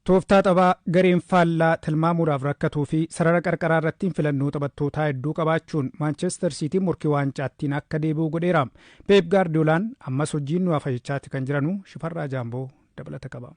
Tooftaa taphaa gareen faallaa tilmaamuudhaaf rakkatuu fi sarara qarqaraa irratti filannoo taphattootaa hedduu qabaachuun Maanchestar Siitiin morkii waancaattiin akka deebi'u godheera. Peep Gaardiolaan ammas hojiin nu hafayichaatti kan jiranu Shifarraa Jaamboo dabalata qaba.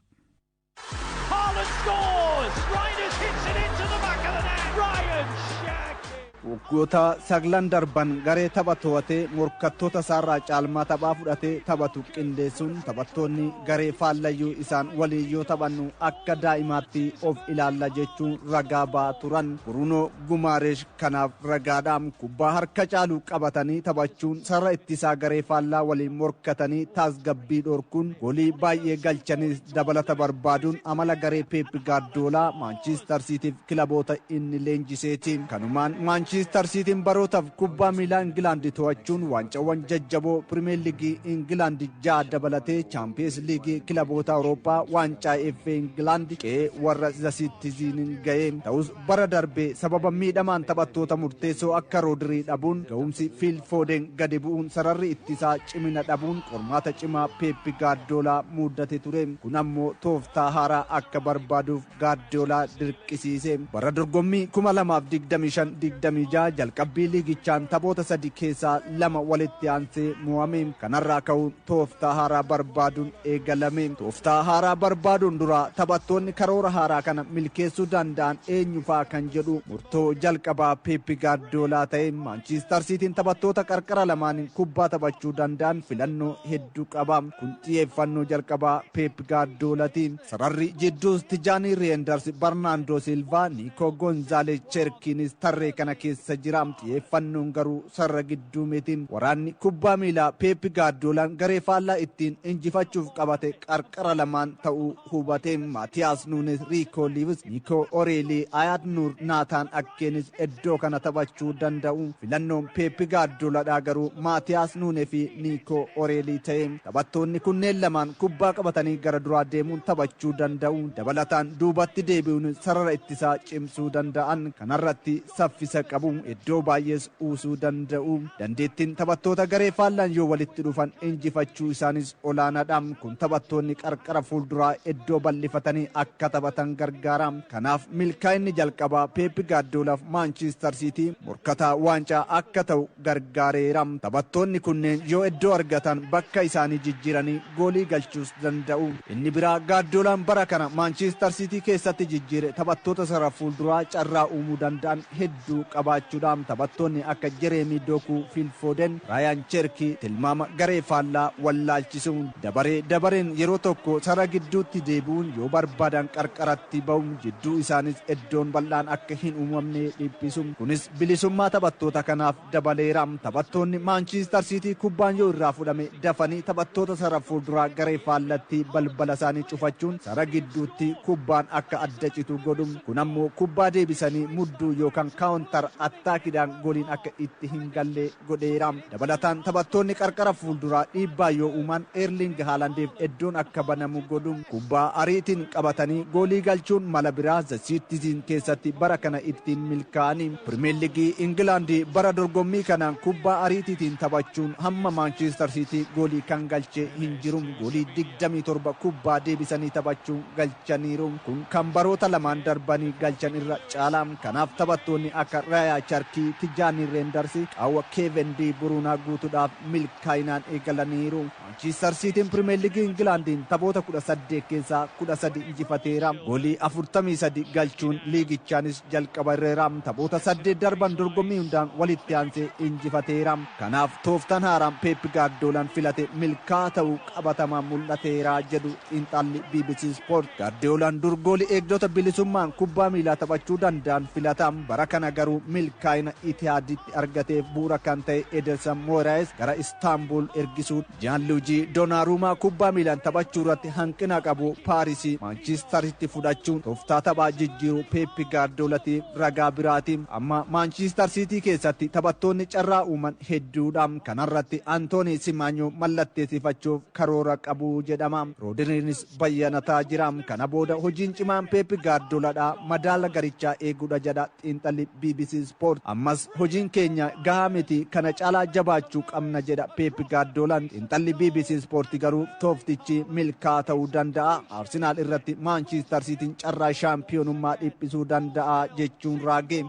Haaland scores! Reijnders hits it into the back of the net. Ryan Cherki. Waggoota 9 darban garee tapha to'atee morkattoota isaarraa caalmaa taphaa fudhatee taphatu qindeessuun taphattoonni garee faallayyuu isaan waliin yoo taphannu akka daa'imaatti of ilaalla jechuun ragaa ba'aa turan. Bruno Gumaaresh kanaaf ragaadha. Kubbaa harka caalu qabatanii taphachuun sarara ittisaa garee faallaa waliin morkatanii tasgabbii dhorkuun goolii baay'ee galchanis dabalata barbaaduun amala garee Pep Guardiola Manchester Cityf kilaboota inni leenjiseeti. Kanumaan Manchester Cityin barootaaf kubbaa miilaa Ingilaandi to'achuun waancawwan jajjaboo Pirimeer Liigii Ingilaandi 6 dabalatee Chaampiyeens Liigii kilaboota Awurooppaa, waancaa FA Ingilaandi qe'ee warra The Citizeniin ga'e. Ta'us bara darbee sababa miidhamaan taphattoota murteessoo akka Roodirii dhabuun, ga'umsi Phil Foden gadi bu'uun, sararri ittisaa cimina dhabuun qormaata cimaa Pep Guardiola muddate ture. Kun ammoo tooftaa haaraa akka barbaaduuf Guardiola dirqisiise. Bara dorgommii 2025-26 jalqabbii liigichaan taphoota 3 keessaa 2 walitti aansee mo'ame. Kanarraa ka'uun tooftaa haaraa barbaaduun eegalame. Tooftaa haaraa barbaaduun dura taphattoonni karoora haaraa kana milkeessuu danda'an eenyufaa kan jedhu murtoo jalqabaa Pep Guardiola ta'e. Manchester Cityin taphattoota qarqara lamaaniin kubbaa taphachuu danda'an filannoo hedduu qaba. Kun xiyyeeffannoo jalqabaa Pep Guardiolaati. Sararri jidduus Tijaanii Reenders, Bernardo Silva, Nico Gonzalez, Cherkiinis tarree kana keessa jira. Xiyyeeffannoon garuu sarara gidduu miti. Waraanni kubbaa miilaa Pep Guardiolaan garee faallaa ittiin injifachuuf qabate qarqara lamaan ta'uu hubate. Maatiyaas Nunes, Rico Lewis, Nico O'Reilly, Ayad Nur, Nathan Akkeenis iddoo kana taphachuu danda'u. Filannoon Pep Guardioladhaa garuu Maatiyaas Nunes fi Nico O'Reilly ta'e. Taphattoonni kunneen lamaan kubbaa qabatanii gara duraa deemuun taphachuu danda'u. Dabalataan duubatti deebi'uun sarara ittisaa cimsuu danda'an. Kanarratti saffisa qabu, iddoo baay'ees uusuu danda'u. Dandeettiin taphattoota garee faallaan yoo walitti dhufan injifachuu isaanis olaanaadha. Kun taphattoonni qarqara fuulduraa iddoo bal'ifatanii akka taphatan gargaara. Kanaaf milkaa'inni jalqabaa Pep Guardiolaaf Manchester City morkataa waancaa akka ta'u gargaareera. Taphattoonni kunneen yoo iddoo argatan bakka isaanii jijjiiranii goolii galchuus danda'u. Inni biraa Guardiolaan bara kana Manchester City keessatti jijjiire taphattoota sarara fuulduraa carraa uumuu danda'an hedduu qabaachuudha. Taphattoonni akka Jeremy Doku, Phil Foden, Ryan Cherki tilmaama garee faallaa wallaalchisuun dabaree dabareen yeroo tokko sarara gidduutti deebi'uun yoo barbaadan qarqaratti ba'u, jidduu isaanis iddoon bal'aan akka hin uumamne dhiphisu. Kunis bilisummaa taphattoota kanaaf dabaleera. Taphattoonni Manchester City kubbaan yoo irraa fudhame dafanii taphattoota sarara fuulduraa garee faallatti balbala isaanii cufachuun sarara gidduutti kubbaan akka adda citu godhu. Kun ammoo kubbaa deebisanii mudduu yookaan counter attackiidhaan gooliin akka itti hin galle godheera. Dabalataan taphattoonni qarqara fuulduraa dhiibbaa yoo uuman Erling Haalandiif iddoon akka banamu godhu. Kubbaa ariitiin qabatanii goolii galchuun mala biraa The Citizen keessatti bara kana ittiin milkaa'anii. Pirimeer Liigii Ingilaandii bara dorgommii kanaan kubbaa ariitiitiin taphachuun hamma Manchester City goolii kan galche hin jiru. Goolii 27 kubbaa deebisanii taphachuun galchaniiru. Kun kan baroota lamaan darbanii galchan irra caala. Kanaaf taphattoonni akka Rayaa Charkii, Tijaanii Reenders qaawwa Kevin De Bruyne guutuudhaaf milkaa'inaan eegalaniiru. Manchester Cityin Pirimeer Liigii Ingilaandiin taphoota 18 keessaa 13 injifateera. Goolii 43 galchuun liigichaanis jalqaba irreera. Taphoota 8 darban dorgommii hundaan walitti aansee injifateera. Kanaaf tooftaan haaraan Pep Guardiolaan filate milkaa'aa ta'uu qabatamaan mul'ateera jedhu xiinxalli BBC Sport. Guardiolaan dur goolii eegdota bilisummaan kubbaa miilaa taphachuu danda'an filata. Bara kana garuu milkaa'ina Itihaaditti argateef bu'uura kan ta'e Ederson Moraes gara Istaanbul ergisuun Gianluigi Donnarumma kubbaa miilaan taphachuu irratti hanqina qabu Paarisii Maanchiistaritti fudhachuun tooftaa taphaa jijjiiruu Pep Guardiolaatiif ragaa biraati. Amma Maanchiistar Siitii keessatti taphattoonni carraa uuman hedduudha. Kanarratti Antooni Simaanyoo mallatteessifachuuf karoora qabu jedhama. Roodiriinis bayyanataa jira. Kana booda hojiin cimaan Pep Guardiolaadha madaala garichaa eeguudha jedha xiinxalli BBC BBC Sport. Ammas hojiin keenya gahaa miti, kana caalaa jabaachuu qabna jedha Pep Guardiolaan. Xiinxalli BBC Sport garuu tooftichi milkaa ta'uu danda'a, Arsenaal irratti Maanchiistar Siitiin carraa shaampiyoonummaa dhiphisuu danda'a jechuun raage.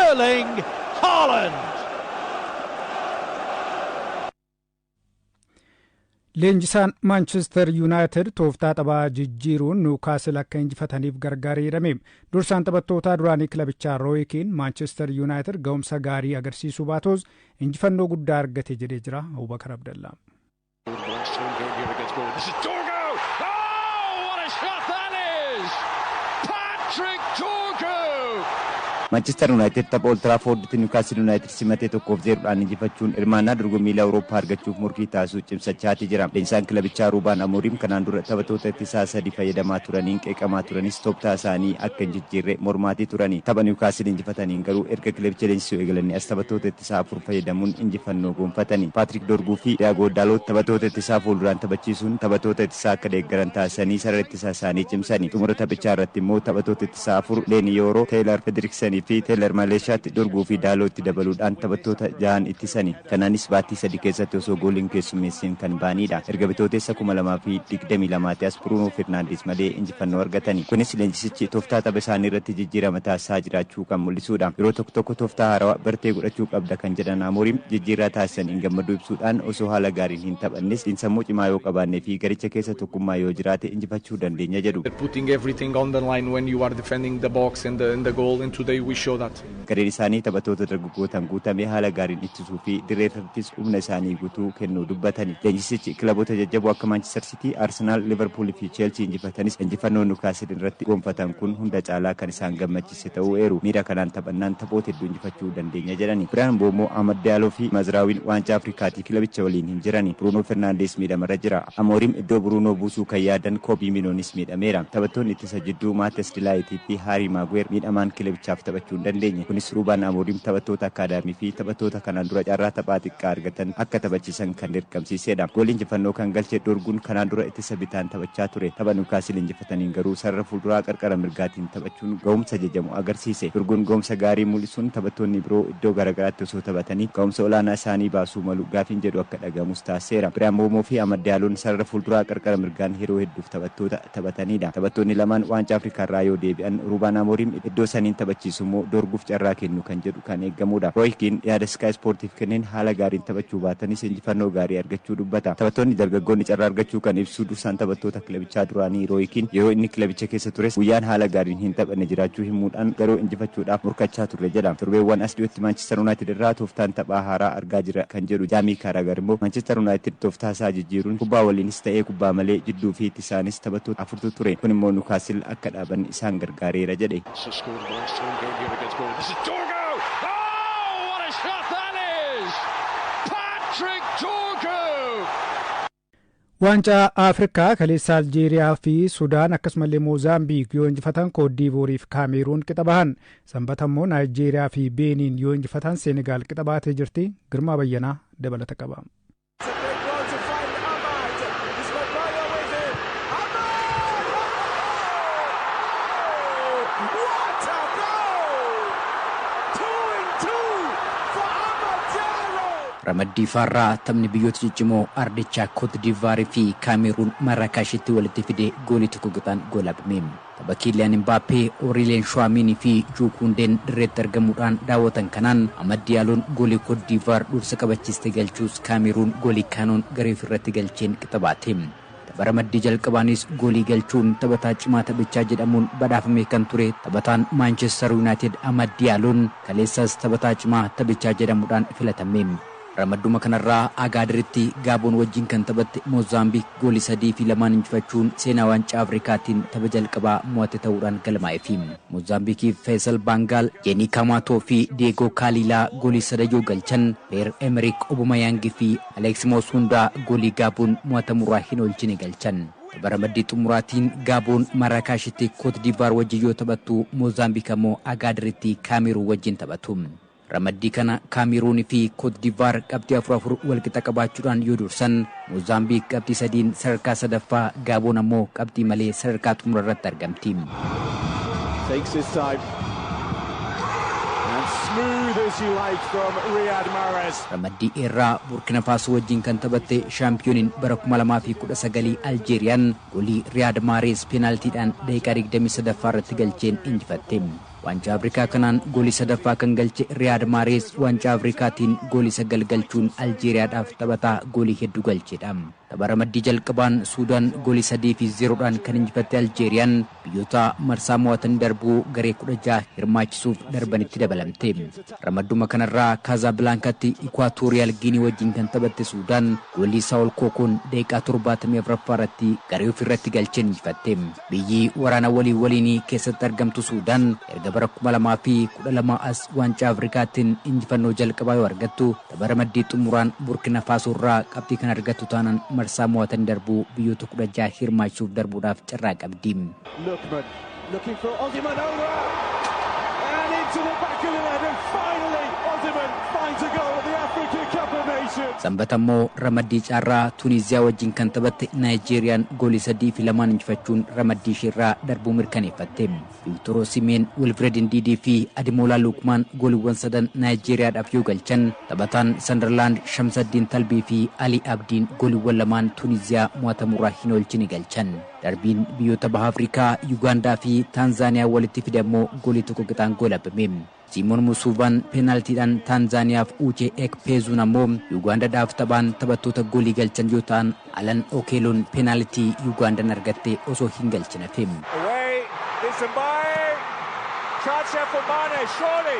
Erling Haaland. Leenjisaan Maanchister Yuunaayitid tooftaa taphaa jijjiiruun Niwukaasil akka injifataniif gargaaree jedhame. Dursaan taphattootaa duraanii kilabichaa Rooyikiin Maanchister Yuunaayitid ga'umsa gaarii agarsiisuu baatus injifannoo guddaa argate jedhee jira. Abubakar Abdallaa. This is Dorgo! Oh, what a shot that is! Patrick Dorgo! Manchester United tapha Old Traffordtti Newcastle United simatee 1-0dhaan injifachuun hirmaannaa dorgommii Awurooppaa argachuuf morkii taasisuu cimsachaati jira. Leenjisaan kilabichaa Ruubaan Amooriim kanaan dura taphattoota ittisaa sadi fayyadamaa turaniin qeeqamaa turanis, tooftaa isaanii akka hin jijjiirre mormaatii turani. Tapha Newcastle injifataniin garuu erga kilabicha leenjisuu eegalanii as taphattoota ittisaa afur fayyadamuun injifannoo gonfatani. Patrick Dorguu fi Diogo Dalot taphattoota ittisaa fuulduraan taphachiisuun taphattoota ittisaa akka deeggaran taasisanii sarara ittisaa isaanii cimsani. Xumura taphichaa irratti immoo taphattoota ittisaa afur Leeni Yooroo, Teelar Federiksenii fi Teelar Maleeshaatti Dorguu fi Daalootti dabaluudhaan taphattoota jahan ittisani. Kanaanis baattii 3 keessatti osoo gooliin keessummeessiin kan ba'anidha. Erga Bitootessa 2022 as Bruunoo Fernandes malee injifannoo argatani. Kunis leenjisichi tooftaa tapha isaanii irratti jijjiirama taasisaa jiraachuu kan mul'isudha. Yeroo tokko tokko tooftaa haarawaa bartee godhachuu qabda kan jedhan Amooriim, jijjiirraa taasisan hin gammaduu ibsuudhaan, osoo haala gaariin hin taphannes xiinsammuu cimaa yoo qabaannee fi garicha keessa tokkummaa yoo jiraate injifachuu dandeenya jedhu. Putting everything on the line when you are defending the box and the goal, and today we show that. Gareen isaanii taphattoota dargaggootaan guutame haala gaariin ittisuu fi dirree irrattis humna isaanii guutuu kennuu dubbatani. Leenjisichi kilaboota jajjaboo akka Manchester City, Arsenal, Liverpool fi Chelsea injifatanis, injifannoo Newcastle irratti gonfatan kun hunda caalaa kan isaan gammachiise ta'uu eeru. Miira kanaan taphannaan taphoota hedduu injifachuu dandeenya jedhani. Biraan Boomoo, Ahmad Diyaaloo fi Mazraawiin waancaa Afrikaatii kilabicha waliin hin jirani. Bruno Fernandes miidhamarra jira. Amooriim iddoo Bruno buusuu kan yaadan Koobii Minoonis miidhameera. Taphattoonni ittisa jidduu Maates Dilaayitii fi Haarii Maaguweer miidhamaan kilabichaaf taphachuu hin dandeenye. Kunis Ruubaan Amooriim taphattoota akaadaamii fi taphattoota kanaan dura carraa taphaa xiqqaa argatan akka taphachiisan kan dirqamsiisedha. Goolii injifannoo kan galche Dorguun kanaan dura ittisa bitaan taphachaa ture. Tapha Newcastle injifataniin garuu sarara fuulduraa qarqara mirgaatiin taphachuun ga'umsa jajamu agarsiise. Dorguun ga'umsa gaarii mul'isuun taphattoonni biroo iddoo garaagaraatti osoo taphatanii ga'umsa olaanaa isaanii baasuu malu gaafiin jedhu akka dhagahamus taasiseera. Biraan Boomoo fi Ahmad Diyaaloon sarara fuulduraa qarqara mirgaan yeroo hedduuf taphattoota taphatanidha. Taphattoonni lamaan waancaa Afrikaa irraa yoo deebi'an Ruubaan Amooriim iddoo saniin taphachiisu immoo Dorguuf carraa kennu kan jedhu kan eeggamudha. Roy Keane yaada Sky Sportiif kenneen haala gaariin taphachuu baatanis injifannoo gaarii argachuu dubbata. Taphattoonni dargaggoonni carraa argachuu kan ibsu dursaan taphattoota kilabichaa duraanii Roy Keane, yeroo inni kilabicha keessa tures guyyaan haala gaariin hin taphanne jiraachuu himuudhaan, garuu injifachuudhaaf morkachaa turre jedha. Torbeewwan as dhiyootti Manchester United irraa tooftaan taphaa haaraa argaa jira kan jedhu Jaamii Kaaragar immoo, Manchester United tooftaa isaa jijjiiruun kubbaa waliinis ta'ee kubbaa malee jidduu fi ittisaanis taphattoota afurtu ture. Kun immoo Newcastle akka dhaaban isaan gargaareera jedhe. Scored in the last home game here against Bournemouth. This is Dorgo! Oh, what a shot that is! Patrick Dorgo! Waancaa Afrikaa kaleessa Aljeeriyaa fi Sudaan akkasumallee Moozaambiik yoo injifatan, Koodiivoorii fi Kaameeruun qixa bahan. Sanbata immoo Naayijeeriyaa fi Beeniin yoo injifatan, Seenegaal qixa baatee jirti. Girmaa Bayyanaa dabalata qaba. It's a big one to find Ahmad. He's got Mario with him. Ahmad! What a goal! 2-2 for Ahmad Diallo. Ramaddii Faarraa taphni biyyoota ciccimoo ardichaa Koot Diivaarii fi Kaameruun Marraakaashitti walitti fide goolii tokko qixaan goolabame. Tapha Kiiliyaan Imbaappee, Oorileen Shuwaamiinii fi Juukundeen dirreetti argamuudhaan daawwatan kanaan Amad Diyaaloon goolii Koot Diivaar dursa qabachiiste galchuus, Kaameruun goolii kaanoon garee ofirratti galcheen qixa baate. Tapha ramaddii jalqabaanis goolii galchuun taphataa cimaa taphichaa jedhamuun badhaafame kan ture taphataan Maanchestar Yuunaayitid Amad Diyaaloon kaleessas taphataa cimaa taphichaa jedhamuudhaan filatame. Ramadduma kanarraa Agaadiritti Gaaboon wajjin kan taphatte Moozaambiik goolii 3 fi 2n injifachuun seenaa waancaa Afrikaatiin tapha jalqabaa mo'ate ta'uudhaan galmaa'eefi. Moozaambiikiif Feesal Baangaal, Jeenii Kamaatoo fi Diegoo Kaaliilaa goolii sada yoo galchan, Peer Emerik Obumayaangii fi Aleeks Moosунdaa goolii Gaaboon mo'atamurraa hin oolchine galchan. Tapha ramaddii xumuraatiin Gaaboon Marraakaashitti Koot Diivaar wajjin yoo taphattu, Moozaambiik ammoo Agaadiritti Kaameruun wajjin taphatu. Ramaddii kana Kaameruun fi Koot Diivaar qabxii afur afur walqixa qabaachuudhaan yoo dursan, Moozaambiik qabxii sadiin sadarkaa sadaffaa, Gaaboon ammoo qabxii malee sadarkaa xumura irratti argamti. Takes his time. And Smooth as you like from Riyad Mahrez. Ramaddii irraa Burkina Faasoo wajjin kan taphatte shaampiyooniin bara 2019 Aljeeriyaan goolii Riyaad Mahrez peenaaltiidhaan daqiiqaa 23ffaa irratti galcheen injifatte. Waancaa Afrikaa kanaan goolii sadaffaa kan galche Riyaad Mahrez waancaa Afrikaatiin goolii 9 galchuun Aljeeriyaadhaaf taphataa goolii hedduu galchedha. Tapha ramaddii jalqabaan Suudaan goolii 3-0dhaan kan injifatte Aljeeriyaan biyyoota marsaa mo'atanii darbuu garee 16 hirmaachisuuf darbanitti dabalamte. Ramadduma kanarraa Kaazaabilaankaatti Ikwaatooriyaal Giinii wajjin kan taphatte Suudaan goolii Saawul Kookoon daqiiqaa 74ffaa irratti garee ofirratti galcheen injifatte. Biyyi waraana walii waliinii keessatti argamtu Suudaan erga bara 2012 as waancaa Afrikaatiin injifannoo jalqabaa yoo argattu, tapha ramaddii xumuraan Burkina Faasoo irraa qabxii kan argattu taanaan marsaa mo'atanii darbuu biyyoota 16 hirmaachisuuf darbuudhaaf carraa qabdi. Lookman looking for Osimhen over and into the back of the net, and finally Osimhen finds a goal at the Africa Cup of Nations. Sanbata immoo ramaddii caarraa Tuuniziyaa wajjin kan taphatte Naayijeeriyaan goolii 3-2 injifachuun ramaddii isheerraa darbuu mirkaneeffatte. Victor Osimhen, Wilfred Ndidi fi Ademola Lookman gooliiwwan sadan Naayijeeriyaadhaaf yoo galchan, taphataan Sunderland Shamsaddiin Talbii fi Ali Abdiin gooliiwwan lamaan Tuuniziyaa mo'atamurraa hin oolchine galchan. Darbiin biyyoota baha Afrikaa Yugaandaa fi Taanzaaniyaa walitti fide ammoo goolii 1 qixaan goolabame. Simon Musuuvaan peenaaltiidhaan Taanzaaniyaaf, Uche Ekpeezuun ammoo Yugaandaadhaaf taphaan taphattoota goolii galchan yoo ta'an, Alan Okeeloon peenaaltii Yugaandaan argatte osoo hin galchin hafe. Away is Mbaye. Chance here for Mane, surely.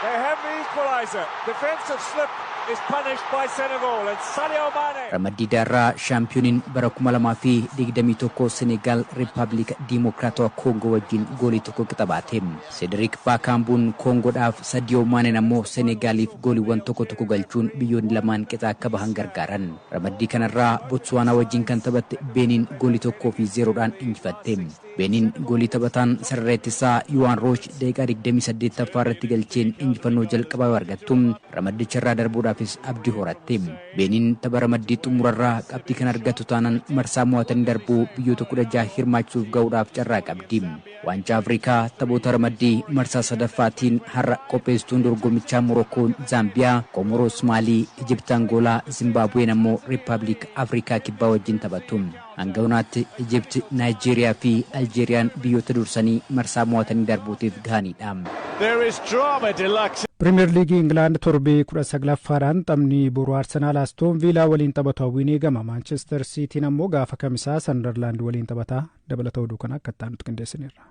They have the equaliser. Defensive slip is punished by Senegal and Sadio Mane. Ramaddii daarraa shaampiyooniin bara 2021 Senegaal Riippaabilika Diimokiraatawaa Koongoo wajjin goolii 1 qixa baate. Cedric Baakaambuun Koongoodhaaf, Sadio Maaneen ammoo Senegaaliif gooliiwwan 1-1 galchuun biyyoonni lamaan qixa akka bahan gargaaran. Ramaddii kanarraa Botswaanaa wajjin kan taphatte Beeniin goolii 1-0dhaan injifatte. Beeniin goolii taphataan sarara ittisaa Yuwaan Rooch daqiiqaa 28ffaa irratti galcheen injifannoo jalqabaa yoo argattu, ramaddicharraa darbuudhaafis abdii horatte. Beeniin tapha ramaddii xumurarraa qabxii kan argattu taanaan marsaa mo'atanii darbuu biyyoota 16 hirmaachisuuf ga'uudhaaf carraa qabdi. Waancaa Afrikaa taphoota ramaddii marsaa sadaffaatiin har'a qopheessituun dorgommichaa Morokkoon Zaambiyaa, Komoroos Maalii, Ijipti Angoolaa, Zimbaabuween ammoo Riippaabilik Afrikaa Kibbaa wajjin taphatu. Hanga ammaatti Ijipti, Naayijeeriyaa fi Aljeeriyaan biyyoota dursanii marsaa mo'atanii darbuutiif gahanidha. There is drama deluxe. Pirimeer Liigii Ingilaand torbee 19ffaadhaan taphni boru Arsenaal Astoon Viilaa waliin taphatu hawwiin eegama. Maanchestar Siitiin ammoo gaafa kamisaa Sandarlaand waliin taphataa. Dabalata oduu kana akka itti qindeessineerra.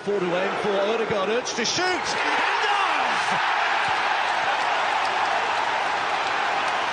Forward to aim for Odegaard, urged to shoot. And does!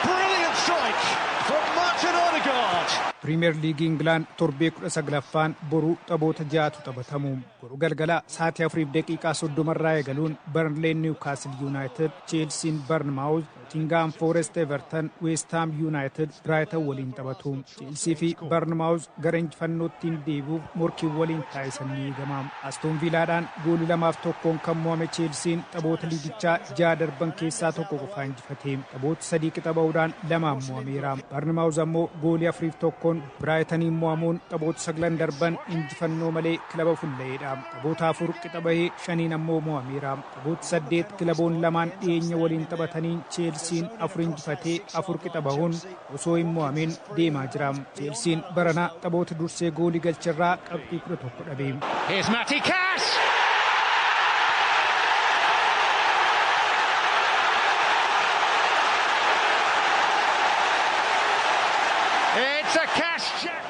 Brilliant strike from Martin Odegaard. Pirimeer Liigii Ingilaand torbee 19ffaan boru taphoota ja'atu taphatamu. Boru galgala sa'aatii 4:30rraa eegaluun Barnleen Niwukaasil Yuunaayitid, Cheelsiin Barnmaawuz, Nootingaam Foorest Everton, Weestaam Yuunaayitid Biraaytan waliin taphatu. Cheelsii fi Barnmaawuz gara injifannoottiin deebi'uuf morkii waliin taasisan ni eegama. Astoon Viilaadhaan goolii 2-1n kan mo'ame Cheelsiin taphoota liigichaa ja'a darban keessaa tokko qofaa injifate. Taphoota sadii qixa ba'uudhaan lamaan mo'ameera. Barnmaawuz ammoo goolii 4-1n Biraayitaniin mo'amuun taphoota saglan darban injifannoo malee kilaba fulla'eedha. Taphoota afur qixa bahee shaniin ammoo mo'ameera. Taphoota saddeet kilaboon lamaan dhiyeenya waliin taphatanii Cheelsiin afur injifatee afur qixa bahuun osoo hin mo'amin deemaa jira. Cheelsiin barana taphoota dursee goolii galcherraa qabxii 11 dhabe. Here's Matty Cash. It's a Cash Jack.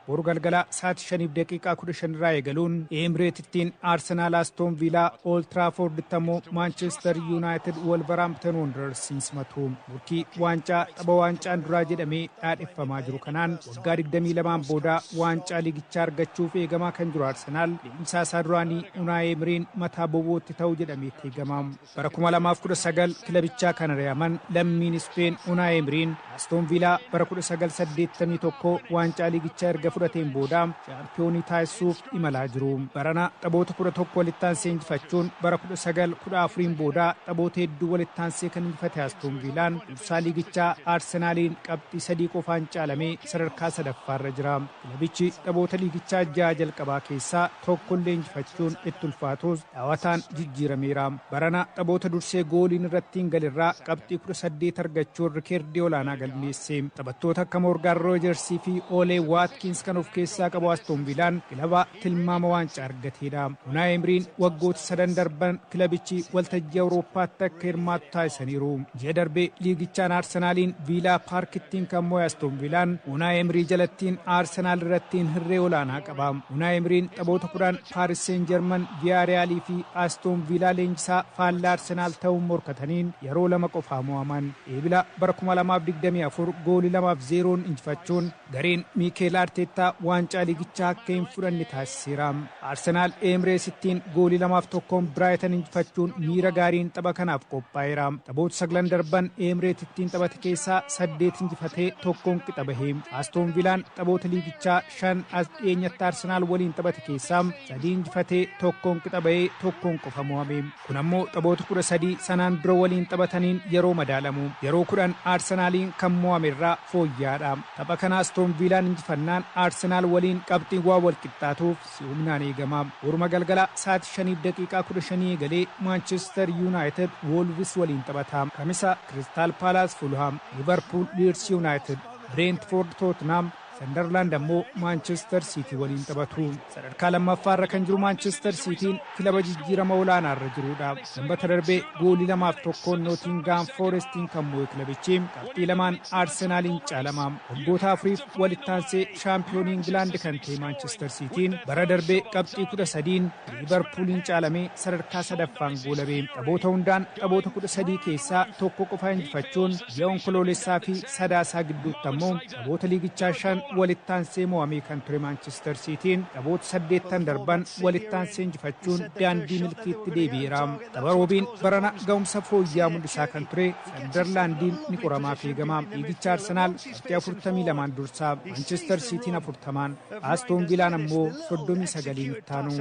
Boru galgala sa'aatii 5:15 irraa eegaluun Eemireetittiin Aarsenaal Astoon Viilaa, Old Traaforditti ammoo Maanchestar Yuunaayitid Wolverhampton Wanderers simatu. Murkii waancaa tapha waancaan duraa jedhamee dhaadheffamaa jiru kanaan waggaa 22 booda waancaa liigichaa argachuuf eegamaa kan jiru Aarsenaal leenjisaa isaa duraanii Unaayi Emiriin mataa bobootti ta'u jedhamee eegama. Bara 2019 kilabichaa kan ari'aman lammiin Ispeen Unaayi Emiriin Astoon Viilaa bara 1981 waancaa liigichaa erga fudhateen booda shaampiyoonii taasisuuf imalaa jiru. Barana taphoota 11 walitti aansee injifachuun bara 1914 booda taphoota hedduu walitti aansee kan injifate Aston Viilaan dursaa liigichaa Arsenaaliin qabxii 3 qofaan caalamee sadarkaa sadaffaarra jira. Kilabichi taphoota liigichaa 6 jalqabaa keessaa tokkollee injifachuun itti ulfaatus dhaawataan jijjiirameera. Barana taphoota dursee gooliin irratti hin galirraa qabxii 18 argachuun rikeerdii olaanaa galmeesse. Taphattoota akka Moorgaan Roojersii fi Oolee Waatkins kan of keessaa qabu Aston Viilaan kilaba tilmaama waancaa argateedha. Unai Emriin waggoota sadan darban kilabichi waltajjii Awurooppaatti akka hirmaatu taasisaniiru. Ji'a darbee liigichaan Arsenaaliin Viilaa Paarkittiin kan mo'e Aston Viilaan Unai Emrii jalattiin Arsenaal irrattiin hirree olaanaa qaba. Unai Emriin taphoota 10 Paaris Seen Jarman, Viyaariyaalii fi Aston Viilaa leenjisaa faallaa Arsenaal ta'uun morkataniin yeroo 2 qofaa mo'aman. Eebila bara 2024 goolii 2-0 injifachuun gareen Miikeel Arteettaa waancaa liigichaa akka hin fudhanne taasiseera. Arsenaal Emireesittiin goolii 2-1 Biraayitan injifachuun miira gaariin tapha kanaaf qophaa'eera. Taphoota 9 darban Emireetittiin taphate keessaa 8 injifatee 1 qixa bahe. Aston Viilaan taphoota liigichaa 5 as dhiyeenyatti Arsenaal waliin taphate keessaa 3 injifatee 1 qixa bahee 1 qofa mo'ame. Kun ammoo taphoota 13 sanaan dura waliin taphataniin yeroo madaalamu. Yeroo 10 Arsenaaliin kan mo'ame irraa fooyya'aadha. Tapha kana Aston Viilaan injifannaan Arsenaal waliin qabxiin waa wal qixxaatuuf si'umnaan eegama. Boruma galgala sa'aatii 5:15 eegalee Manchester United Wolves waliin taphata. Kamisa Crystal Palace Fulham, Liverpool Leeds United, Brentford Tottenham, Sunderland ammoo Manchester City waliin taphatu. Sadarkaa lammaffaarra kan jiru Manchester Cityin kilaba jijjiirama olaanaarra jirudha. Sanbata darbee goolii 2-1 Nottingham Forestiin kan mo'e kilabichi qabxii 2 Arsenaaliin caalama. Waggoota afuriif walitti aansee shaampiyoonii Ingilaand kan ta'e Manchester Cityin bara darbee qabxii 13 Liverpooliin caalamee sadarkaa sadaffaan goolabe. Taphoota hundaan taphoota 13 keessaa 1 qofa injifachuun ji'a Onkoloolessaa fi Sadaasaa gidduutti ammoo taphoota liigichaa 5 walitti aansee mo'amee kan ture Manchester Cityin taphoota 8 darban walitti aansee injifachuun daandii milkiitti deebi'eera. Tapha roobiin barana ga'umsa fooyya'aa mul'isaa kan ture Sunderlandiin ni qoramaa eegama. Liigicha Arsenaal qabxii 42 dursaa, Manchester Cityin 40, Aston Villaan ammoo 39 ittaanu.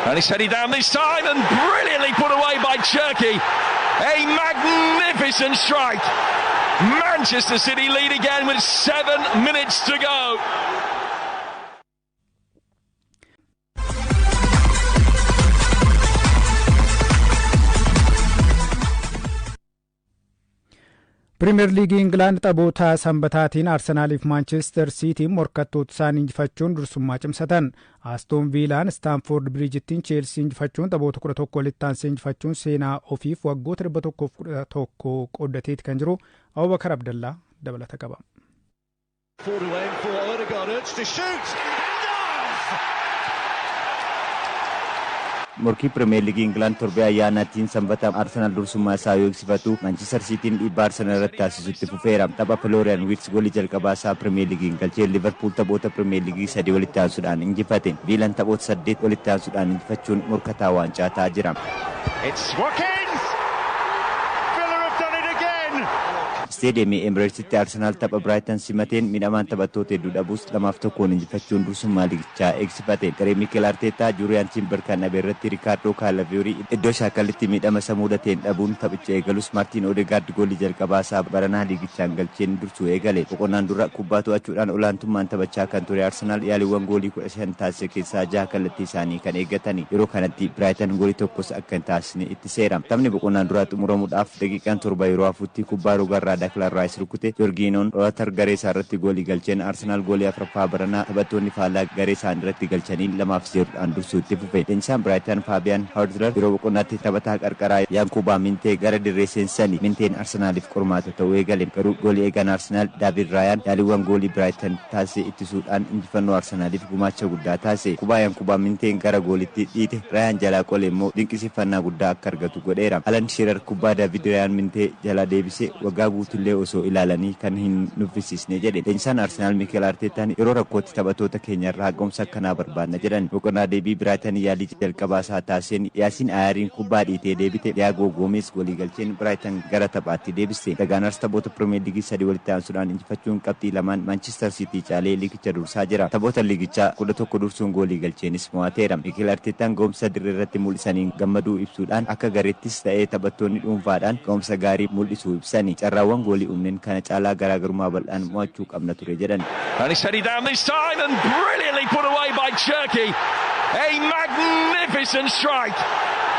And he's headed down this time and brilliantly put away by Cherki. A magnificent strike. Manchester City lead again with 7 minutes to go. Pirimeer Liigii Ingilaand taphoota sanbataatiin Arsenaaliif Maanchestar Siitiin morkattoota isaanii injifachuun dursummaa cimsatan. Aston Viilaan Staanfoord Biriijittiin Cheelsii injifachuun taphoota 11 walitti aansee injifachuun seenaa ofiif waggoota 111 qooddateeti kan jiru. Abubakar Abdallaa dabalata qaba. Morkii Pirimeer Liigii Ingilaand torbee ayyaanaatiin sanbata Arsenaal dursummaa isaa yoo eegsifatu, Manchester Siitiin dhiibbaa Arsenaal irratti taasisutti fufeera. Tapha Florian Wirtz goolii jalqabaa isaa Pirimeer Liigiin galchee Liverpool taphoota Pirimeer Liigii 3 walitti aansuudhaan injifate. Viilaan taphoota 8 walitti aansuudhaan injifachuun morkataa waancaa ta'aa jira. It's Watkins! Villa have done it again! Isteediyeemii Emireetsitti Arsenaal tapha Biraaytan simateen miidhamaan taphattoota hedduu dhabus 2-1 injifachuun dursummaa liigichaa eegsifate. Garee Mikel Arteetaa Juuriyaan Timber kan dhabe irratti Rikaardoo Kaalaviyorii iddoo shaakalitti miidhama isa mudateen dhabuun taphicha eegalus Maartiin Odegaard goolii jalqabaa isaa baranaa liigichaan galcheen dursuu eegale. Boqonnaan dura kubbaa to'achuudhaan olaantummaan taphachaa kan ture Arsenaal yaaliiwwan goolii 15 taasise keessaa 6 kallattii isaanii kan eeggatani. Yeroo kanatti Biraaytan goolii tokkos akka hin taasisne itti seera. Taphni boqonnaan duraa xumuramuudhaaf daqiiqaan 7 yeroo hafutti kubbaa rogarraa Declan Rice rukute Jorgiinoon Rootar garee isaa irratti goolii galcheen Arsenaal goolii afuraffaa baranaa taphattoonni faallaa garee isaanii irratti galchanii 2-0 dursuu itti fufe. Leenjisaan Biraaytan Faabiyaan Haarzler yeroo boqonnaatti taphataa qarqaraa Yaankuubaa Mintee gara dirree seensisani. Minteen Arsenaaliif qormaata ta'uu eegale. Garuu goolii eegan Arsenaal Daavid Raayaan yaaliiwwan goolii Biraaytan taasise ittisuudhaan injifannoo Arsenaaliif gumaacha guddaa taasise. Kubaa Yaankuubaa Minteen gara goolitti dhiite Raayaan jalaa qole immoo dinqisiifannaa guddaa akka argatu godheera. Alan Shearer kubbaa Daavid Raayaan Mintee jalaa deebise waggaa guutuu jirutti osoo ilaalanii kan hin nuffisiisne jedhe. Leenjisaan Arsenaal Mikel Arteetaan yeroo rakkootti taphattoota keenyarraa ga'umsa akkanaa barbaanna jedhan. Boqonnaa deebii Biraayitan yaalii jalqabaa isaa taasiseen Yaasiin Ayaariin kubbaa dhiitee deebite Diyaagoo Goomes goolii galcheen Biraayitan gara taphaatti deebiste. The Gunners taphoota Pirimeer Liigii sadii walitti aansuudhaan injifachuun qabxii 2 Manchester City caalee liigicha dursaa jira. Taphoota liigichaa 11 dursuun goolii galcheenis mo'ateera. Mikel Arteetaan ga'umsa dirree irratti mul'isaniin gammaduu ibsuudhaan akka gareettis ta'ee taphattoonni dhuunfaadhaan ga'umsa gaarii mul'isuu ibsani. Carraawwan goolii uumneen kana caalaa garaagarummaa bal'aan mo'achuu qabna ture jedhan. And he's headed down this time and brilliantly put away by Cherki. A magnificent strike.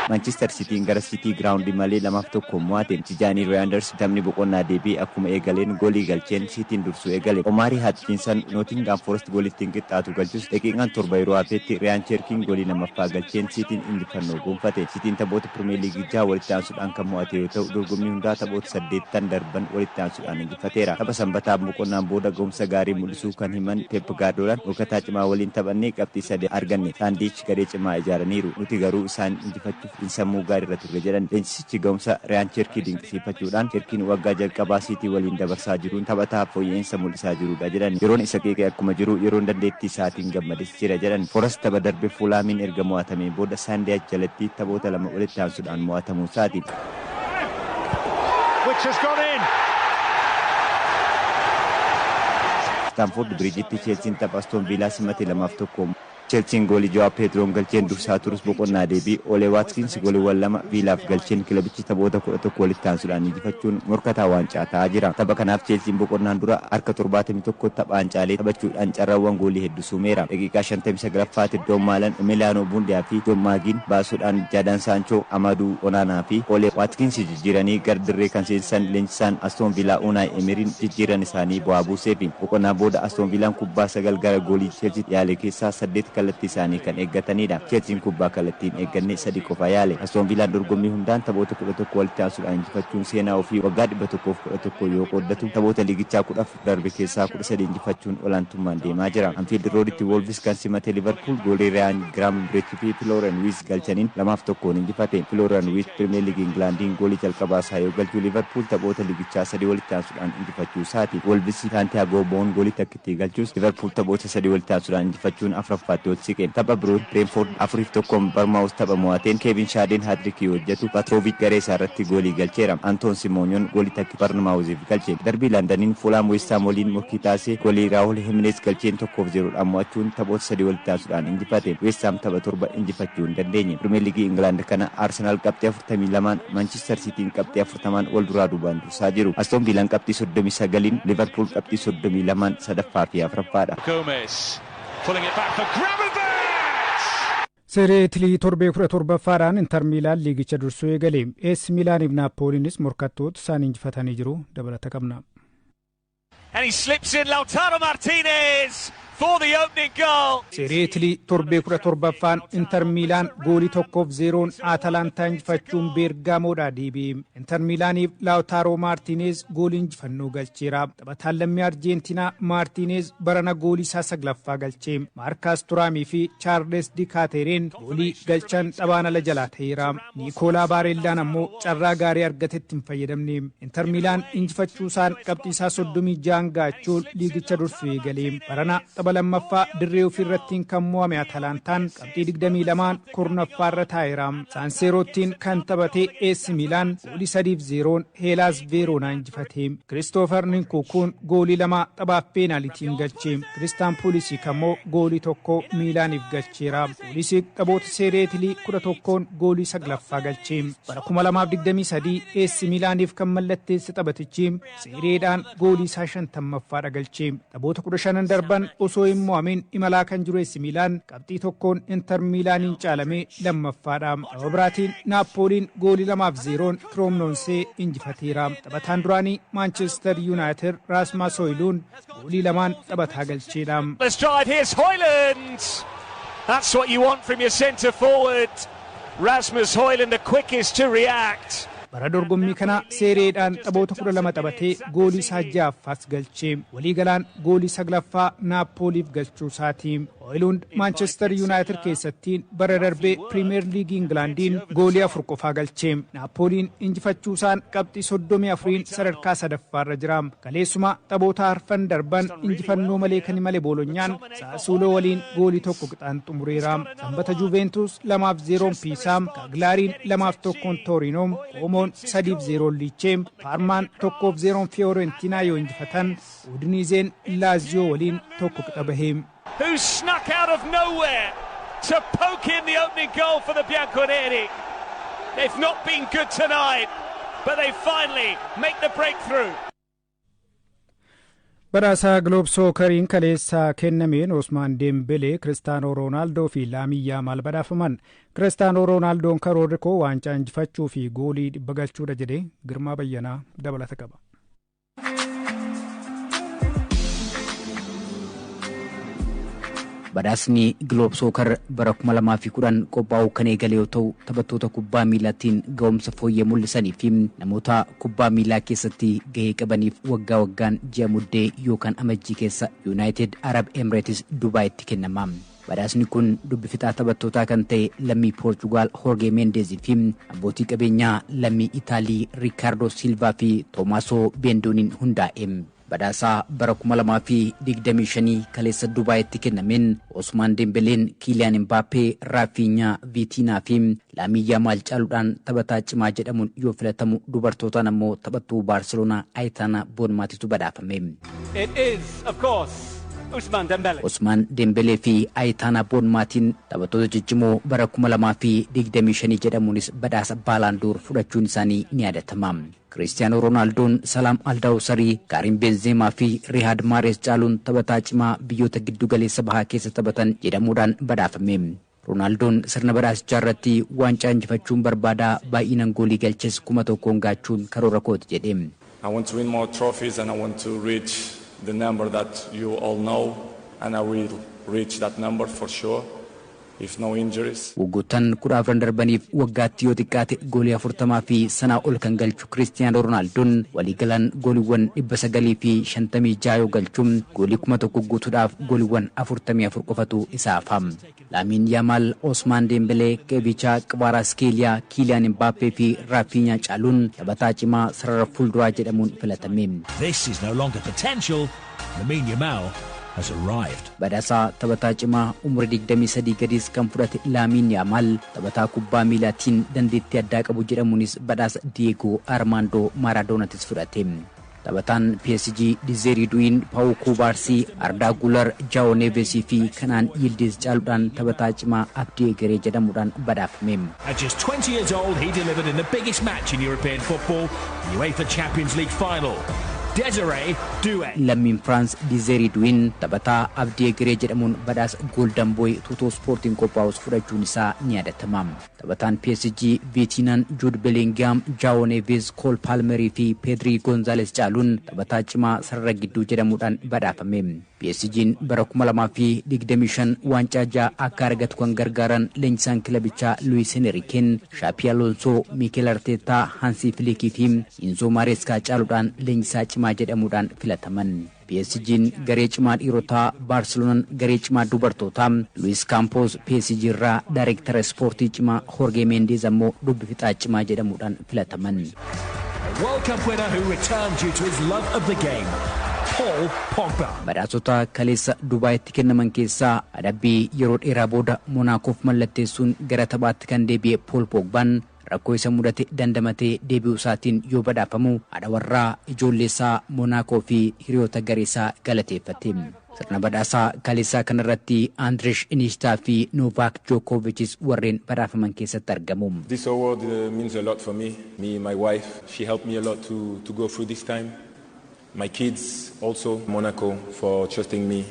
Manchester Cityin gara City Ground malee 2-1 mo'ate. Tijaanii Reinders taphni boqonnaa deebii akkuma eegaleen goolii galcheen Cityin dursuu eegale. Omari Hutchinson Nottingham Forest goolittiin qixxaatu galchus daqiiqaan 7 yeroo hafetti Riyaan Cherkiin goolii lammaffaa galcheen Cityin injifannoo gonfate. Cityin taphoota Pirimeer Liigii 6 walitti aansuudhaan kan mo'ate yoo ta'u, dorgommii hundaa taphoota 8 darban walitti aansuudhaan injifateera. Tapha sanbataa boqonnaan booda ga'umsa gaarii mul'isuu kan himan Pep Guardiolaan morkataa cimaa waliin taphannee qabxii 3 arganne. Saandiich garee cimaa ijaaraniiru. Nuti garuu isaan injifachuuf sammuu gaarii irra turre jedhan. Leenjisichi ga'umsa Riyaan Cherkii dinqisiifachuudhaan Cherkiin waggaa jalqabaa Siitii waliin dabarsaa jiruun taphataa fooyya'insa mul'isaa jirudha jedhan. Yeroon isa qeeqee akkuma jiru yeroon dandeettii isaatiin gammades jira jedhan. Forest tapha darbe Fuulaamiin erga mo'atamee booda Saandiyaach jalatti taphoota 2 walitti aansuudhaan mo'atamuu isaati. Which has gone in. Stamford Bridgetti Chelsiin tapha Aston Villaa simate 2-1. Chelsiin goolii Jo'aa Peedroon galcheen dursaa turus boqonnaa deebii Olee Waatkins gooliiwwan 2 Viilaaf galcheen kilabichi taphoota 11 walitti aansuudhaan injifachuun morkataa waancaa ta'aa jira. Tapha kanaaf Chelsiin boqonnaan dura harka 71 taphaan caalee taphachuudhaan carraawwan goolii hedduu suumeera. Daqiiqaa 59ffaatti Doon Maalan, Emiliyaanoo Buundiyaa fi Joon Maagiin baasuudhaan Jaadan Saanchoo, Amaduu Onaanaa fi Olee Waatkins jijjiiranii gara dirree kan seensisan leenjisaan Aston Villaa Unai Emeriin jijjiiran isaanii bu'aa buuseefi. Boqonnaa booda Aston Villaan kubbaa 9 gara goolii Chelsii yaale keessaa 8 kallattii isaanii kan eeggatanidha. Chelsiin kubbaa kallattiin eegganne 3 qofa yaale. Aston Villaan dorgommii hundaan taphoota 11 walitti aansuudhaan injifachuun seenaa ofii waggaa 111 yoo qooddatu taphoota liigichaa 14 darbe keessaa 13 injifachuun olaantummaan deemaa jira. Anfield Roaditti Wolves kan simate Liverpool goolii Riyaan Gravenberch fi Florian Wirtz galchaniin 2-1 injifate. Florian Wirtz Pirimeer Liigii Ingilaandiin goolii jalqabaa isaa yoo galchu Liverpool taphoota liigichaa 3 walitti aansuudhaan injifachuu isaati. Wolves Santiago Boon goolii takkitti galchus Liverpool taphoota 3 walitti aansuudhaan injifachuun afuraffaatti ol siqe. Tapha biroon Brentford 4-1 Bournemouth tapha mo'ateen Kevin Shaadeen haatirikii hojjetu Petrovic garee isaa irratti goolii galcheera. Antoon Simooniyoon goolii takki Bournemouth galche. Darbii Londaniin Fulham West Ham waliin morkii taasise goolii Raawul Jimenez galcheen 1-0 mo'achuun taphoota 3 walitti aansuudhaan injifate. West Ham tapha 7 injifachuu hin dandeenye. Pirimeer Liigii Ingilaand kana Arsenaal qabxii 42, Manchester Cityin qabxii 40 wal duraa duubaan dursaa jiru. Aston Villaan qabxii 39, Liverpool qabxii 32 sadaffaa fi afuraffaadha. Gomez pulling it back for Gravenberch. Seeree Itilii torbee 17ffaadhaan Inter Miilaan liigicha dursuu eegale. AC Miilaaniif Naappooliinis morkattoota isaan injifatanii jiru. Dabalata qabna. And he slips in Lautaro Martinez for the opening goal. Seeree Itilii torbee 17ffaan Inter Miilaan goolii 1-0 Atalantaa injifachuun Beergaamoodhaa deebi'e. Inter Miilaaniif Lautaaro Maartineez goolii injifannoo galcheera. Taphataan lammii Arjeentinaa Maartineez barana goolii isaa saglaffaa galche. Maarkaas Turaamii fi Chaarles Dikaatereen goolii galchan taphaan ala jalaa ta'eera. Niikoolaa Baareellaan ammoo carraa gaarii argatetti hin fayyadamne. Inter Miilaan injifachuusaan qabxii isaa 36 gaachuun liigicha dursuu eegale. Barana tapha lammaffaa dirree ofiirrattiin kan mo'ame Atalantaan qabxii 22 kurnaffaarra taa'eera. Saanseeroottiin kan taphate AC Miilaan goolii 3-0 Heelaas Veeroonaa injifate. Kiristoofer Ninkukuun goolii 2 taphaaf peenaalitiin galche. Kiristaan Puulisiik ammoo goolii 1 Miilaaniif galcheera. Puulisiik taphoota Seeree Itilii 11 goolii saglaffaa galche. Bara 2023 AC Miilaaniif kan mallatteesse taphatichi seereedhaan goolii isaa 50ffaadha galche. Taphoota 15 darban osoo hin mo'amin imalaa kan jiru AC Miilaan qabxii 1 Inter Miilaaniin caalamee lammaffaadha. Tapha biraatiin Naappooliin goolii 2-0 Kiroomnoonsee injifateera. Taphataan duraanii Maanchestar Yuunaayitid Raasmaas Hooyiluun goolii 2 taphataa galcheedha. Let's drive. Here's Højlund. That's what you want from your centre forward. Rasmus Højlund, the quickest to react. Bara dorgommii kana seereedhaan taphoota 12 taphatee goolii isaa ja'affaas galchee, waliigalaan goolii saglaffaa Naappooliif galchuu isaati. Hoyluund Maanchestar Yuunaayitid keessattiin bara darbee Piriimeer Liigii Ingilaandiin goolii 4 qofaa galchee. Naappooliin injifachuusaan qabxii 34n sadarkaa sadaffaarra jira. Kaleessuma taphoota arfan darban injifannoo malee kan imale Boolonyaan Saasuuloo waliin goolii 1 qixaan xumureera. Sanbata Juventus 2-0 Piisaa, Kaaglaariin 2-1 Tooriinoo, Koomoon 3-0 Liichee, Paarmaan 1-0 Fiyoorentinaa yoo injifatan, Udiniizeen Laaziyoo waliin 1 qixa bahee. Who snuck out of nowhere to poke in the opening goal for the Bianconeri. They've not been good tonight, but they finally make the breakthrough. Badhaasa Globe Socceriin kaleessa kennameen Osmaan Deembelee, Kiristaanoo Roonaaldoo fi Laamii Yaamaal badhaafaman. Kiristaanoo Roonaaldoo'n "Karoorri koo waancaa injifachuu fi goolii 100 galchuudha" jedhee. Girmaa Bayyanaa dabalata qaba. Badhaasni Globe Soccer bara 2010 qophaa'uu kan eegale yoo ta'u, taphattoota kubbaa miilaatiin ga'umsa fooyyee mul'isanii fi namoota kubbaa miilaa keessatti gahee qabaniif waggaa waggaan ji'a Muddee yookaan Amajjii keessa Yuunaayitid Arab Emirates Dubaayitti kennama. Badhaasni kun dubbi fixaa taphattootaa kan ta'e lammii Poorchugaal Jorge Mendes fi abbootii qabeenyaa lammii Itaalii Riikaardoo Silvaa fi Toomaasoo Beendooniin hundaa'e. Badhaasaa bara 2025 kaleessa Dubaayitti kennameen Osmaan Dembeleen Kiiliyaan Imbaappee, Raafiinyaa, Viitiinaa fi Laamii Yaamaal caaluudhaan taphataa cimaa jedhamuun yoo filatamu, dubartootaan ammoo taphattuu Baarseloonaa Ayitaanaa Boonmaatitu badhaafame. It is, of course, Ousmane Dembele. Osmaan Dembelee fi Ayitaanaa Boonmaatiin taphattoota ciccimoo bara 2025 jedhamuunis badhaasa Baalaandoor fudhachuun isaanii ni yaadatama. Kiristiyaanoo Roonaaldoon Salaam Aldaawusarii, Kaarim Benzeemaa fi Riyaad Maarees caaluun taphataa cimaa biyyoota giddu galeessa bahaa keessa taphatan jedhamuudhaan badhaafame. Roonaaldoon sirna badhaasichaa irratti "Waancaa injifachuun barbaadaa, baay'inaan goolii galches 1000n gaachuun karoora kooti" jedhe. I want to win more trophies and I want to reach the number that you all know, and I will reach that number for sure if no injuries. Waggoottan 14 darbaniif waggaatti yoo xiqqaate goolii 40 fi sanaa ol kan galchu Kiristiyaanoo Roonaaldoon waliigalaan gooliiwwan 956 yoo galchu, goolii 1000 guutuudhaaf gooliiwwan 44 qofatu isaa hafa. Laamiin Yaamaal, Osmaan Deembelee, Keevichaa Kvaaraskeeliyaa, Kiiliyaan Imbaappee fi Raafiinyaa caaluun taphataa cimaa sarara fuulduraa jedhamuun filatame. This is no longer potential. Lamine Yamal has arrived. Badhaasaa taphataa cimaa umurii 23 gadis kan fudhate Laamiin Yaamaal taphataa kubbaa miilaatiin dandeettii addaa qabu jedhamuunis badhaasa Diyeegoo Armaandoo Maaraadoonaatis fudhate. Taphataan PSG Dizeerii Du'iin Paawuu Kuubaarsii, Ardaa Gular, Jaao Neevesii fi Kanaan Yildiz caaluudhaan taphataa cimaa abdii egeree jedhamuudhaan badhaafame. At just 20 years old, he delivered in the biggest match in European football, the UEFA Champions League final. Desiree Doué. Lammiin Firaans Dizeerii Du'iin taphataa abdii egeree jedhamuun badhaasa Golden Boy Tuutoo Ispoortiin qophaa'us fudhachuun isaa ni yaadatama. Taphataan PSG Viitiinaan Juud Belingaam, Jaao Neeves, Kool Paalmerii fi Pedrii Gonzaales caaluun taphataa cimaa sarara gidduu jedhamuudhaan badhaafame. PSG'n bara 2025 waancaa ja'a akka argatu kan gargaaran leenjisaan kilabichaa Luis Enriqueen Shaapi Alonsoo, Mikel Arteetaa, Hansi Filikii fi Inzo Maareeskaa caaluudhaan leenjisaa cimaa jedhamuudhaan filataman. PSG'n garee cimaa dhiirotaa, Baarseloonaan garee cimaa dubartootaa, Luis Campos PSG irraa daayireektara ispoortii cimaa, Jorge Mendes ammoo dubbi fixaa cimaa jedhamuudhaan filataman. A World Cup winner who returned due to his love of the game. Paul Pogba. Badhaasota kaleessa Dubaayitti kennaman keessaa adabbii yeroo dheeraa booda Monaakoof mallatteessuun gara taphaatti kan deebi'e Pool Pogbaan rakkoo isa mudate dandamatee deebi'uu isaatiin yoo badhaafamu, haadha warraa, ijoollee isaa, Monaakoo fi hiriyoota garee isaa galateeffate. Sirna badhaasaa kaleessaa kanarratti Andresh Iniestaa fi Novaak Jookovichis warreen badhaafaman keessatti argamu. This award means a lot for me. Me, my wife, she helped me a lot to go through this time. My kids also, Monaco for trusting me.